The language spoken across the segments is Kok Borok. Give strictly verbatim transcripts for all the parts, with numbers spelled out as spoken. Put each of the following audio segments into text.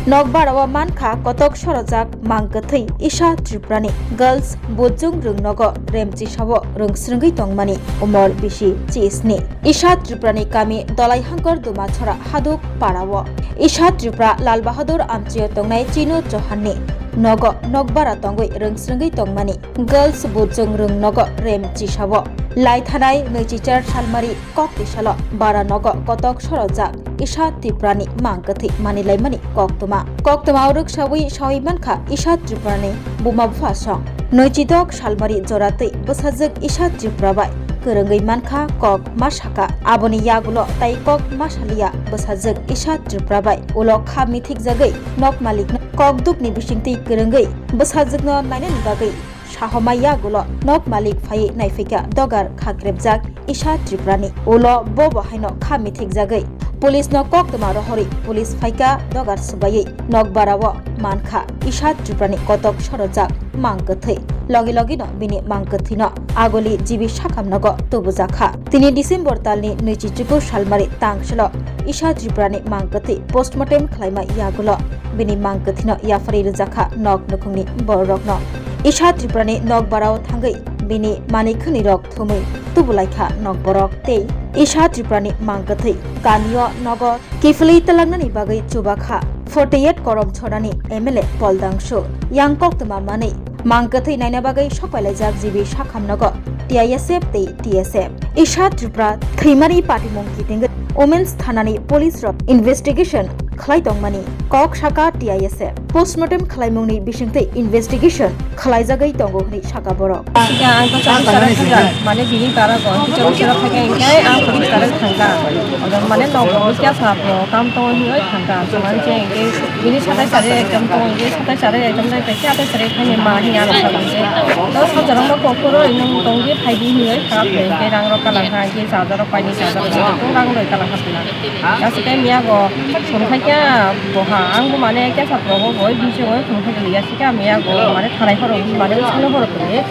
Nokbarao mankha kotok sorojak mang kwthwi Isha Tripurani girls bujung rwng nogo remchisao rwng srwngwi tongmani umor bisi chisni. Isha Tripurani kami Dolai Hangkor Dumachora Haduk Parao Isha Tripura Lal Bahadur Amchio tongnai Chinu Chauhanni nogo nokbara tongwi rwng srwngwi tongmani girls bujung rwng nogo remchisao lai thanai nwichichar salmari kok tisalo bara nogo kotok sorojak Isha Tripurani mang kwthwi manilaimani koktwma. Koktwmao rwksawi sawi mankha Isha Tripurani buma bupha song. Nwichidok salmari joratwi bwsajwk Isha Tripura bai kwrwngwi mankha kok ma saka. Aboni yagulo tai kok ma saliya bwsajwk Isha Tripura bai ulo kha mithikjagwi nok malikno kokdukni bisingtwi kwrwngwi bwsajwkno nainani bagwi sahomai yagulo nok malik phaiwi naiphaikha dogar khakrebjak Isha Tripurani. Ulo bobo haino kha mithikjagwi police no koktwma rohorwi police phaikha dogar swbaiwi nokbarao mankha Isha Tripurani kotok sorojak mang kwthwi. Logi logino bini mang kwthwino agoli G B sakhamnogo tubujakha. Tini December talni nwichichuku salmari tangsalo Isha Tripurani mang kwthwi postmortem khlaima yagulo bini mang kwthwino yapharwi rwjakha nok nukhungni bororokno. Isha Tripurani nokbarao thangwi bini manikhwnirok thumwi tubulaikha nokborok tei Isha Tripurani mang kwthwi kamio nogo kiphilwi twlangnani bagwi chubakha forty eight Korom Chorani M L A Pol Dangsu. Yang koktwma manwi mang kwthwi naina bagwi sokpailaijak G B sakhamnogo T I S F tei T S F. Isha Tripura thwimani patimung kitingwi Women's Thanani police rok investigation khlai tongmani kok saka T I S F. Postmortem khlaimungni bisingtwi investigation khlaijagwi tongo hwnwi saka borok. Siga ang to chari chara thangka, mane bini bara go, chari chara thangka, hingke ang police chara thangka. Odo mane nogo kya sa pro kam to hinoi thangka, so mane je hingke bini satai chari ekdom to hingke satai chari ekdom dai kya tai chari thangni ma hi ang sa hingke. To sa jara no kokoro inung tongge phaidi hinoi kharap hingke rang rok kalang ha hingke sa jara paini sa jara to rang roi kalang ha pina. Asike miya go songkhaikya boha, ang bo mane kesa probo boi bising oi songkhaikya liya sika miya go mane thanai horo mane usalo horo tuli.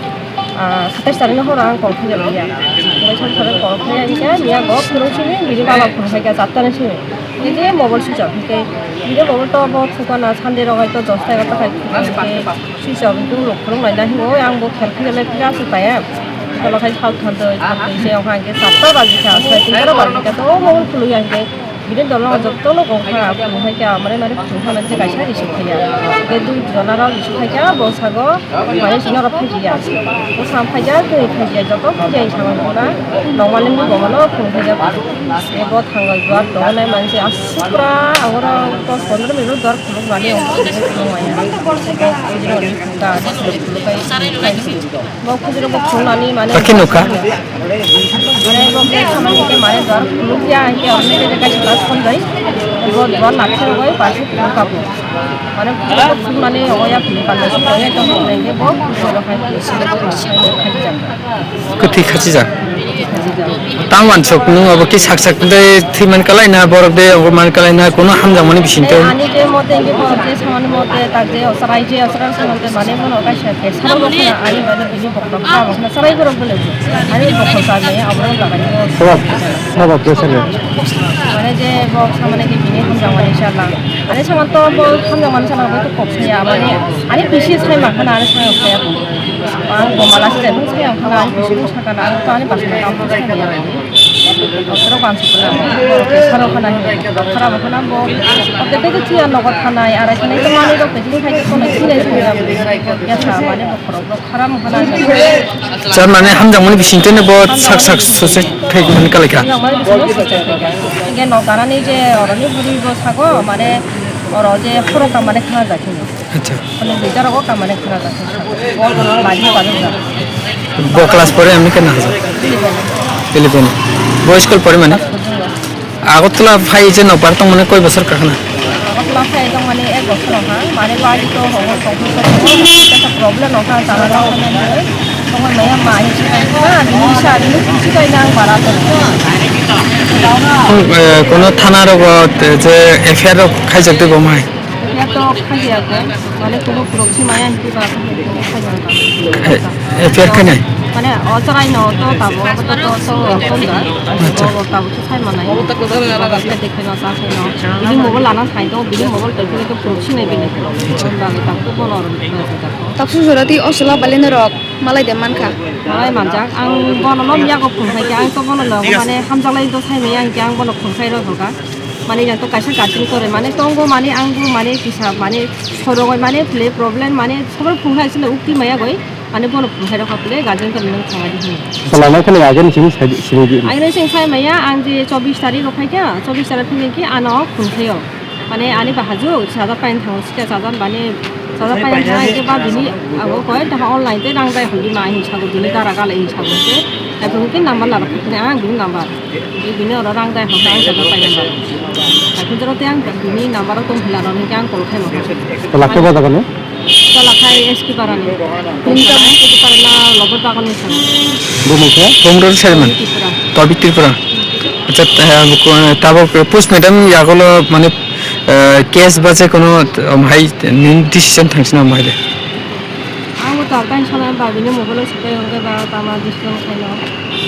Ah, satais tarik no horo ang call khaikya liya. Bai song song call khaikya miya go phurung simi bini baba phurung khaikya chat tani simi. Bini mobile switch off khe bini mobile to bo thukana Sunday rok hai to dos ta egarota khai. Sisa bini rok phurung laina hinwi ang bo kher khe le pira se paya. Tolo khai sal than twi than twi se ong hai khe satta baji kha, sai tin ta baji kha to mo khului hai khe bini dolo jotto no gong kha, khului hai khe amare mare khului hai se kaisa risi khaya. Ke dui jona rok risi khai kha bo sago mane sino rok khai ya. Bo sam khai ya, twi khai ya, jotto khai ya sama bona. Nongmani bo bono khului hai ya. Ebo thango duar tongo nai manse asukra agora dos pondro minute duar khuluk mani ong khuluk maya. Bo khujiro bo khuluk kai khuluk kai. Bo khujiro bo khuluk nani mane. Aki nukha. Mane bo ke samani ke mane duar khuluk ya ke ong ke kai pas kon dai. Bo duar lakhi rogoi pas khuluk kapo. Mane khuluk khuluk nani oya khuluk kan dai. Oya to khuluk nai ke bo khuluk hai khuluk hai jang. Kwthwi khachijak. Tang wansuk nwng abo ki sak sak de thwi man kalai na borok de abo man kalai na kuno hamjakmani bising twi. Ani je mote ngi bo je samani mote ta je osrai je osrai samani mane mono kaisa ke sabo khna ani bade bini bokto kha bokna sarai borok bole. Ani bokto sa me abo lagai. Sabab, sabab de sale. Mane je bok samani ki bini hamjakmani sala. Ani saman to bo hamjakmani sala bo to kok saya mane. Ani bisi sai ma khna ani sai kaya. Ang bo mala se nung se ang khana ang bisi nung sakana ang to ani basa na ang bisi na ya. Otro ban sukuna. Saro khana hi. Khara bo khana bo. Oke te ke tiya nogo thanai arai thanai to mani rok te jini khai to na sinai sinai ya. Ya sa mane bo khoro bo khara mo khana. Jar mane hamjakmani bising tene bo sak sak sose khai mani kalai kha. Hamjakmani bising tene sose khai kha. Inge no ganani je oroni buri bo sago mane oro je khoro ka mane khana jakhi. Acha. Mane duita rogo kamane khana jakha. Bol bol bari bari ja. Bo class pore ami kena haja. Eleven. Bo school pore mane? Agartala phai je no par tong mane koi bosor ka khana? Agartala phai tong mane ek bosor ha. Mane bari to ho ho tong ko ko problem no kha ta na. Tong mane ya ma hi si kai na ni sa ni si kai na bara to. Kono thana rogo je F I R rok khaijak tei bo mai. Ya to khajiya ko, mane kubo proxy maya hinti ba khajiya. F I R khainai? Mane o charai no to tabo, to to to to to. Acha. To tabo to sai manai. Bini mobile lana sai to, bini mobile to to to proxy Taksu jora twi o chwla bale norok malai de mankha. Malai manjak. Ang bono no yago phunukhaikhe, ang to bono no mane hamjaklai to saimaya, hinkhe ang bono phunukhairokha. Mane yang to kaisa guardian kore, mane tongo, mane ang bo mane kisa mane sorogoi mane phile problem mane sobo phunukha sile ukti maya goi. Mane bono phunukhairokha phile guardian kore nang thangadi hino. Salama khani ageni simi sadi simi di. Ageni sing saimaya, ang je chobbish tarik rok phaikha, chobbish tarik phile ki ano phunukhaio. Mane ani bahaju chajak paina thango, sikha chajak bani chajak paina thang ai khe ba bini abo koi ta online te rang dai hodi ma hin sago, bini dara gale hin sago khe. Ai phung khe number la rok khe ang bini number. Bini oro rang dai hodi ang chajak paina ba. Ai phung jero te ang bini number o tong phila rok khe ang call khai ma. Lakhe ba jaga ni? Tola khai S K Parani. Nini tamo? S K Parana Lobor Bagani sang. Bumung khe? Congress chairman. Tobi Tripura. Tobi Tripura. Acha, eh, buku, eh, tabok post madam yagolo mane, eh, case ba je kono, um, hai nini decision thangsina um, hai de. Ang bo tabok tang sana ba bini mobile o sukai hongke ba tama decision khaino.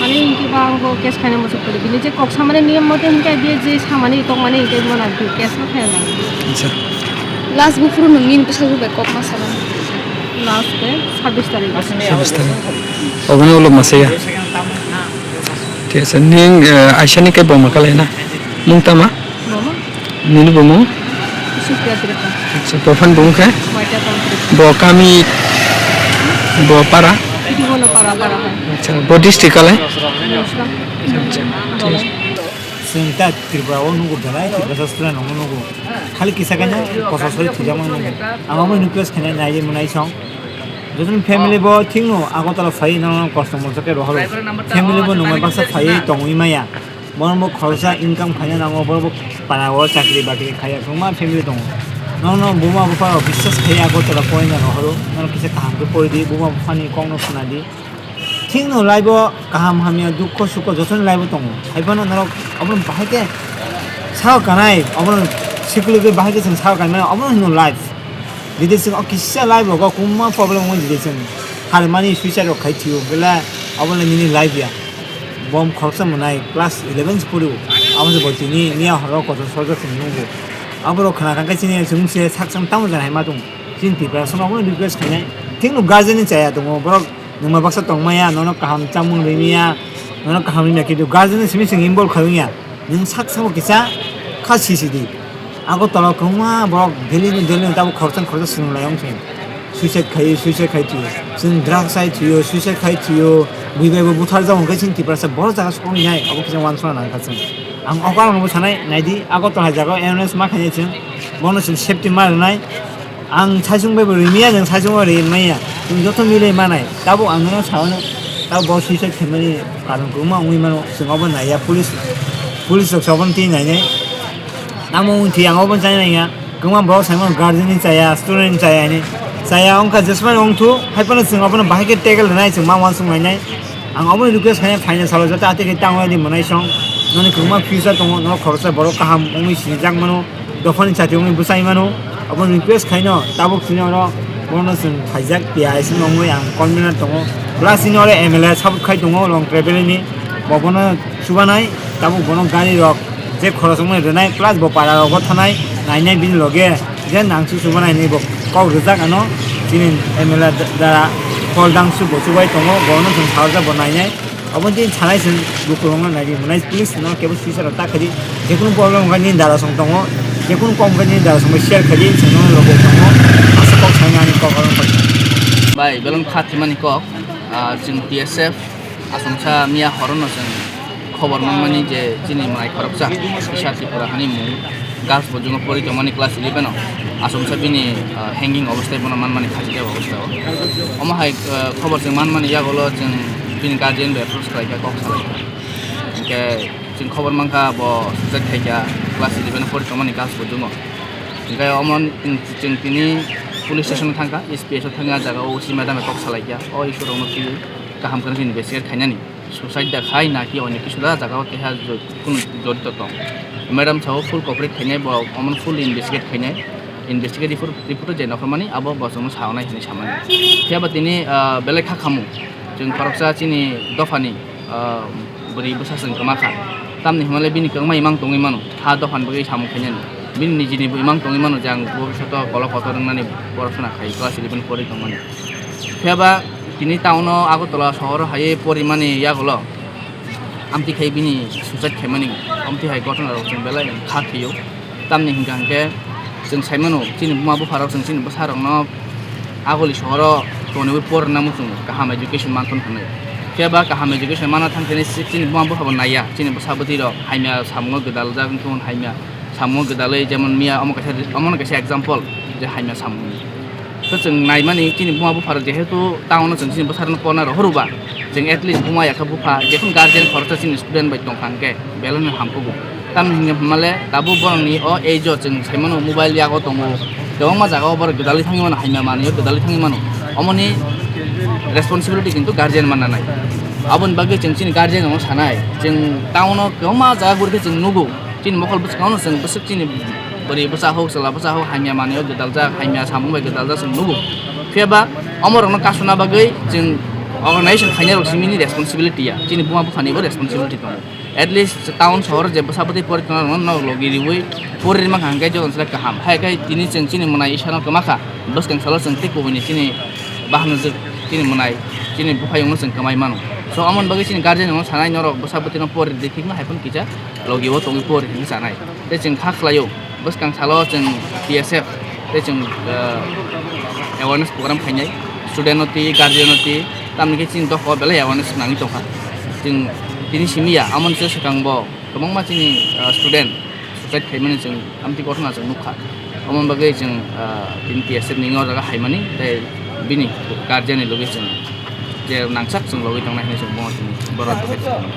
Mane hinkhe ba ang bo case khaina muchuk kori. Bini je kok samani niyom mote hinkhe biye je samani tongmani hinkhe mona case no khaina. Acha. Last buphuru nungni bwsajwk bai kok ma sana. Last ke sabbish tarik. Sabbish tarik. Oboni ulo masa ya. Thik ase, ning, eh, aisani kai boma kalai na? Mung tama? Boma? Nini bumung? Supriya Tripura. Acha, bophani bumung khe? Waita Town Tripura. Bo kami, bo para? Iti bono para, para hai. Acha, bo district kalai? Musla. Acha, thik ase. Chwng ta Tripura o nugo belai, Tripura sa sura nongo nugo. Khali kisa kaino kosa sori thujak mang nugo. Ang amo request khainai nai mwnai song. Jotono family bo thikno Agartala phai nang kosto mosto khe rohoro. Family bo nungma baksa phai tongwi maya. Borok bo khoroksa income khaina nango, borok bo para o chakri bakri khaiya kwbangma family tongo. Nono buma bupha rok biswas khaiya Agartala poina rohoro. Nono kisa kaham khe pori di, buma buphani kokno khna di. Thikno life o kaham hamya, dukho sukho jotoni life o tongo. Haiphano norok obono bahai khe sao kanai, obono sikuli gwi bahai khe chwng sao kanai, obono hino life. Jodi chwng o kisa life rogo kwbangma problem wngwi jodi chwng harmani suicide rok khai thwio bwle obono nini life ya. Bom khoroksa mwnai class eleven se pori o. Abo se bo tini miya horo kotor sojak chwng nukgo. Aborok khna kha khe chini chwng se sak chwng tamo jani hai ma tongo. Chini Tiprasa no obono request khainai. Thikno guardian ni chaya tongo borok. Nwng ma baksa tongmaya, nono kaham chamung rimiya, nono kaham rimiya, kintu guardian ni simi chwng involve khai wngya. Nwng sak samo kisa kha sisi di. Agartala kwbangma borok daily ni daily ni tabuk khoroksa khoroksa swrwng lai wng thung. Suicide khai, suicide khai thwio. Chwng drugs hai thwio, suicide khai thwio. Bui bai bo buthar jak hwnkhe chini Tiprasa borok jaga sokni nai, abo kisa uansukna nang kha chwng. Ang o karon bo sanai, naidi Agartala hai jaga awareness ma khainai chwng. Bono chwng safety ma rwnai. Ang saichung bai bo rimya, nwng saichung bai rimaya. Nwng joto milwi manai. Tabuk ang nono sao no, tabuk bo suicide khaimani karon kwbangma wngwi mano. Chwng obo naiya, police, police rok se obono twi nainai. Tamo wngwi thwi ang obono chai naiya. Kwbangma borok sai mano guardian ni chaya, student ni chaya hinwi. Chaya wngkha jesmani wngthu, hai phano chwng obono bahai khe tackle rwnai, chwng ma uansuk lainai. Ang obono request khainai, phaina salo joto atwi khe tangwi di mwnai song. Noni kwbangma future tongo, norok khoroksa borok kaham wngwi sinijak mano. Dophani chati wngwi bwsai mano, abo request khaino tabuk chini oro bono chwng khaijak P I C wngwi ang convener tongo, plus chini oro M L A support khai tongo Longtrai Valley ni, bo bono chubanai, tabuk bono gari rok je khoros wngmani rwnai, plus bo para rogo thanai, nainai bini loge je nangsu chubanai hinwi bo kok rijak ano, chini M L A da-, dara Kol Dangsu bo chubai tongo, bono chwng saojak bo nainai. Obo din sanai chwng bukurokno nai di, mwnai please no kebo suicide rok ta khaidi, jekunu problem wngkha nini dara song tongo, jekunu kom wngkha nini dara song bai share khaidi, chwng nono logo tongo, aswk kok sanai ani kok oro wngkha. Bai, belong kha thwimani kok, ah, chwng T S F asongsa miya horono chwng khobor manmani je chini mwnai khoroksa kisa Tripura hani mung. Girls bojongo pori tongmani class eleven o. Asomsa bini, ah, hanging obostai bono manmani khachikjak obostao. Omo hai, ah, khobor chwng manmani yagulo chwng bini guardian bai approach khlaikha, kok salaikha. Hinkhe chwng khobor mankha bo suicide khaikha class eleven o pori tongmani girls bojongo. Hinkhe omo chwng tini police station o thangkha, S P S o thangwi ah jagao O C madam bai kok salaikha. O issue rokno twiwi kaham khe investigate khainani. Suicide da khai na ki onyo kisu da jaga o keha jo-, kunu jorito tong. Madam sao full cooperate khainai, bo omono full investigate khainai. Investigate report, report o je nokholmani abo bo chwngno saonai hinwi samani. Phiya ba tini, ah, belai kha khamu. Chwng khoroksa chini dophani, ah, bwrwi bwsa chwng kwma kha. Tamni hwnle bini kwngma imang tongwi mano. Ha dophani bagwi samung khainani. Bini nijini bo imang tongwi mano je ang bobishoto kolok kotor wngnani porosona khai class eleven pori tongmani. Phiya ba tini town o Agartala sohor o hai porimani yagulo amtwi khai bini suicide khaimani amtwi hai ghotona rok chwng belai kha thwio. Tamni hwnkha hwnkhe chwng saimano chini buma bupharok chwng chini bwsarokno Agoli sohoro toniwi porna muchungo kaham education manthon hwnwi. Phiya ba kaham education manna thangkhani si-, chini buma bupha bo naiya, chini bwsa bwtwi rok hamya samungo gwdaljak wngkhe hwn hamya samungo gwdalwi jemon miya omo kaisa, omono kaisa example je hamya samung. To chwng naimani chini buma bupha rok jehetu town o chwng chini bwsarokno porna rohor ba, chwng at least buma yakha bupha jephun guardian khoroksa chini student bai tongkha hwnkhe belai no hamkugo. Tamni hwnkhe hwnmale tabuk borokni o age o chwng saimano mobile yago tongo, kwbangma jaga o borok gwdalwi thangwi mano, hamya manwi o gwdalwi thangwi mano. Omoni responsibility kintu guardian manna nai. Aboni bagwi chwng chini guardian rokno sanai, chwng town o kwbangma jaga gurikhe chwng nugo, chini mokol bwskango no chwng bwswk chini bwrwi bwsa hok, chwla bwsa hok, hamya manwi o gwdaljak, hamya samung bai gwdaljak chwng nugo. Phiya ba omo rokno kasuna bagwi chwng organization khainai rok simini responsibility ya, chini buma buphani bo responsibility tongo. At least town sohor je bwsa bwtwi pori tongna rokno nog logi riwi pori rima kha hwnkhe joto se kaham. Hai khe tini chwng chini mwnai isano kwma kha, bwskang salo chwng tei kubuni chini bahanajwk chini mwnai chini buphayungno chwng kwmai mano. So, amoni bagwi chini guardian rokno sanai norok bwsa bwtwino pori di thikno hai phano kisa logi o tongwi pori hinwi sanai. Tei chwng kha khlaio. Bwskang salo chwng T S F tei chwng, ah, awareness program khainai, student no twi, guardian no twi, tamni khe chini dophao belai awareness nangwi tongkha. Chwng tini simi ya, amoni se swkang bo kwbangma chini, ah, student suicide khaimani chwng amtwi kothoma chwng nukha. Omo bagwi chwng, ah, tini T S F ni o jaga haimani tei bini guardian ni logi chwng je nangchak chwng logwi tongnai hinwi chwng bono chwng borok.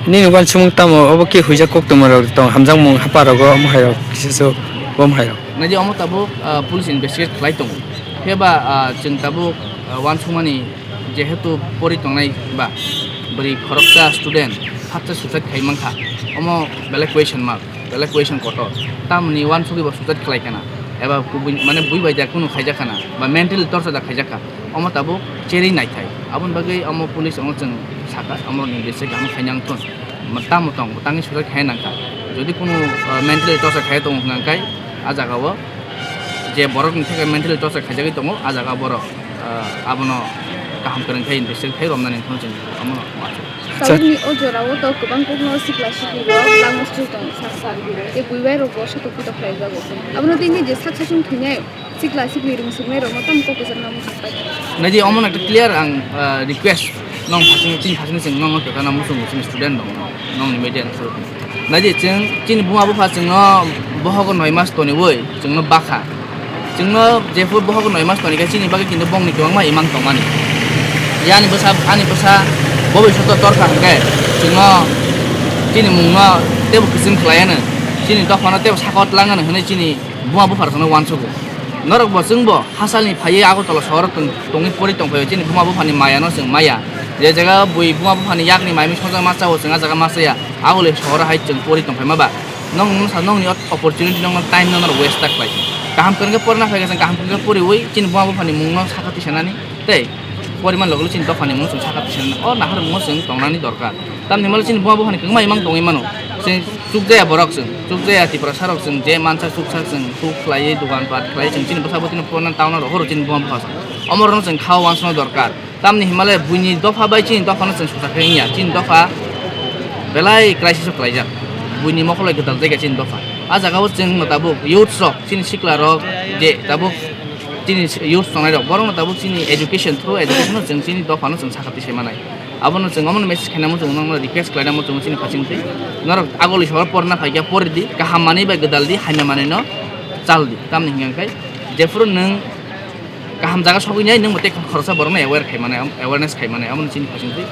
Nini uansukmung tamo? Obo khe huijak koktwma rok tong, hamjakmung hapha rogo omo hai rok kisa se omo hai rok. Naidi omo tabuk, ah, police investigate khlai tongo. Phiya ba, ah, chwng tabuk, ah, uansukmani jehetu pori tongnai ba bwrwi khoroksa student haksa suicide khai mankha, omo belai question mark. Belai question kotor. Tamoni uansugwi bo suicide khlai khana, eba kubui, mane bui bai da kunu khaijak khana, ba mentally torture da khaijak kha, omo tabuk cherwi naithai. Aboni bagwi omo police omo chwng sakha, omo ni bese kaham khaina wngthun. Ma-, tamo tong, tangwi suicide khai nangkha. Jodi kunu, uh, mentally torture khai tongo hwnka khe, a jaga o je borok ni theke mentally torture khaijagwi tongo, a jaga borok, uh, abono kaham kwrwng khe investigate khai romnani wngthun chwng omo. Acha. Tabukni o jorao to kwbang kokno sikla sikli rok langma sui tongo sak sak. Tei bui bai rok bo satok pitok khlai jago. Abono tei nini je sak sasung thwinai sikla sikli rwng suknai rokno tamo kok kwchangma muchung pai. Naidi omo no clear ang, ah, request nong phasing chini phasing chwng nong no kwkana muchung chini student rok nong ni media ni through. Naidi chwng chini buma bupha chwngno bohogo noi mas toniwi chwngno bakha. Chwngno jephuru bohok noi mas toni khe chini bagwi kintu bongni kwbangma imang tongmani. Yani bwsa, ani bwsa bobishoto torkha hwnkhe chwngno chini mungno teibo kwchwng khlaiano, chini dophano teibo sakao twlangano hwnwi chini buma bupharokno uansugo. Norokbo chwngbo hasalni phaiwi Agartala sohoro tong-, tongwi pori tongphaio, chini buma buphani mayano chwng maya. Je jaga bui buma buphani yakni maimwi sojak ma chao, chwng a jaga ma chaya. Agole sohoro hai chwng pori tongphaima ba. Nong, nong sa, nongni opportunity, nongno time no norok waste ta khlai. Kaham kwrwngkhe porna phaikha, chwng kaham kwrwngkhe poriwi chini buma buphani mungno sakha tisanani tei poriman logi logi chini dophani mungno chwng sakha tisanani, o naharmungno chwng tongnani dorkar. Tamni hwnba chini buma buphani kwbangma imang tongwi mano. Chwng chukjaya borok chwng, chukjaya Tiprasa rok chwng je mansa chuksa chwng thuk khlaiwi dogan pat khlaiwi chwng chini bwsa bwtwino porna town o rohoro chini buma bupha chwng. Omorokno chwng khao wansukna dorkar. Tamni hwnmale buini dopha bai chini dophano chwng sosa khe wngya. Chini dopha belai crisis o klaijak. Buini mokol bai gwdal jaikha chini dopha. A jagao chwng no tabuk youths rok, chini sikla rok je tabuk chini youths tongnai rok, borok no tabuk chini education, through education no chwng chini dophano chwng sakha tisai manai. Abono chwng omono message khainamo chwng nokno request khlainamo chwng chini phasing twi. Norok agoli sohor porna phaikha, pori di, kaham manwi bai gwdal di, hamya manwi no chal di. Tamni hwnkha khe jephuru nwng kaham jaga sogwi nai, nwng bo tei khoroksa borokno aware khai manai, awareness khai manai, aboni chini phasing twi.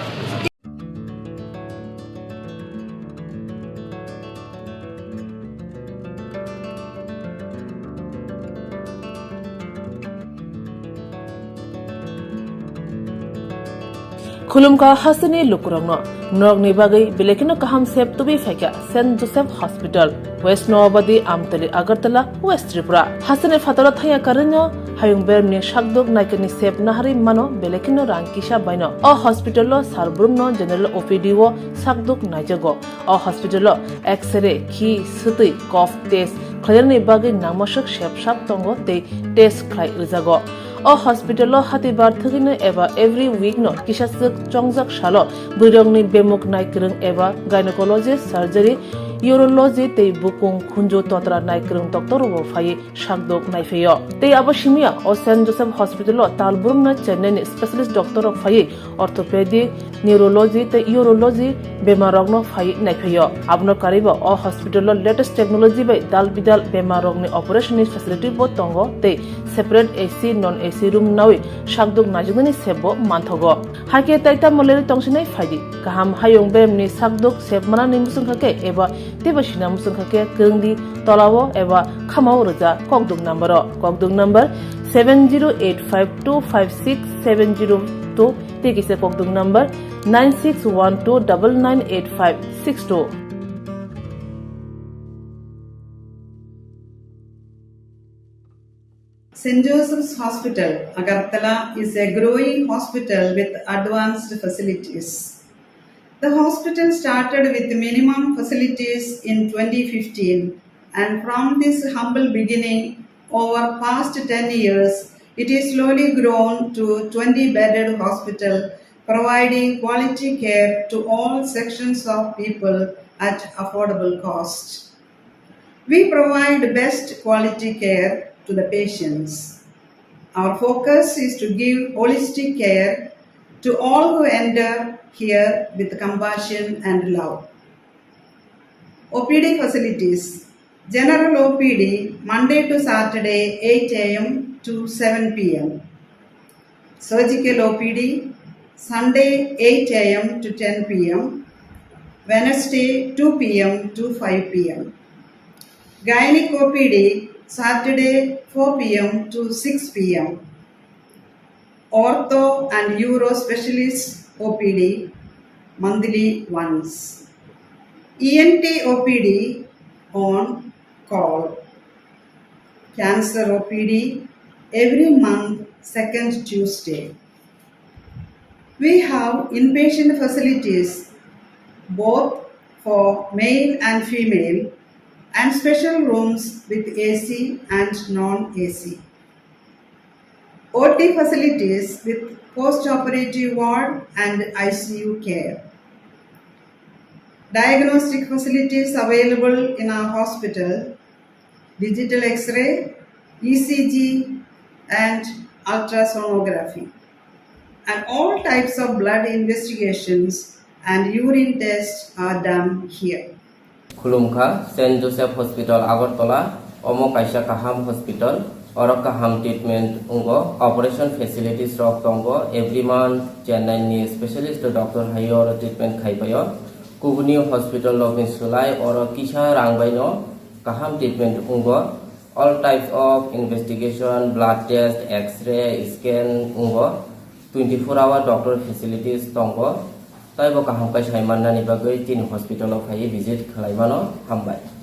Khulumkha hasteni lukurokno, norokni bagwi belai kheno kaham sep tubui phaikha Saint Joseph Hospital, West Noabadi, Amtali, Agartala, West Tripura. Hasteni phataro thangya karwino hayung bermni sakduk naikani sep naharwi mano belai kheno rang kisa baino. O hospital o sal brumno general O P D o sakduk naijago. O hospital o X-ray, khi, swtwi, cough test, khlainani bagwi nangmaswk sep sap tongo tei test khlai rwjago. O hospital-o hatibar thwgwino eba every week-no kisaswk chongjak salo bwrwirokni bemuk naikwrwng eba gynecology, surgery, urology tei bukung khunju totra naikwrwng doctor-rokbo phaiwi sakdok naiphaio. Tei abo simiya o Saint Joseph Hospital-o tal brumna Chennai-ni specialist doctor-rok phaiwi orthopedic, neurology tei urology bemarrokno phaiwi naiphaio. Abono karwibo o hospital-o latest technology bai dal bidal bemarrokni operation-ni facility-bo tongo tei separate A C, non A C room nawi sakdok naijaknani sepbo manthogo. Hakhe tai tamo lerwi tongsinai phaidi. Kaham hayung bemni sakdok sep manani muchungkha khe eba teibo sina muchungkha khe kwrwngdi tolao eba khamao rwja kokduk number-o. Kokduk number seven zero eight five two five six seven zero two tei kisa kokduk number nine six one two double nine eight five six two. Saint Joseph's Hospital, Agartala is a growing hospital with advanced facilities. The hospital started with minimum facilities in twenty fifteen, and from this humble beginning, over past ten years, it is slowly grown to twenty bedded hospital, providing quality care to all sections of people at affordable cost. We provide best quality care to the patients. Our focus is to give holistic care to all who enter here with compassion and love. O P D facilities. General O P D, Monday to Saturday, eight A M to seven P M. Surgical O P D, Sunday, eight A M to ten P M, Wednesday, two P M to five P M. Gynec O P D, Saturday, four P M to six P M. Ortho and Uro Specialist O P D, monthly once. E N T O P D on call. Cancer O P D every month, second Tuesday. We have inpatient facilities both for male and female and special rooms with A C and non-A C. O T facilities with post-operative ward and I C U care. Diagnostic facilities available in our hospital, digital X-ray, E C G, and ultrasonography. And all types of blood investigations and urine tests are done here. Khulumkha, Saint Joseph Hospital, Agartala. Omo kaisa kaham hospital, oro kaham treatment wngo, operation facilities rok tongo, every month Chennai ni specialist doctor hai oro treatment khai paio. Kubuni hospital rokni swlai oro kisa rang bai no kaham treatment wngo. All types of investigation, blood test, X-ray, scan wngo. Twenty four hour doctor facilities tongo. Taibo kaham khe sai mannani bagwi chini hospital o phaiwi visit khlai mano. Hambai.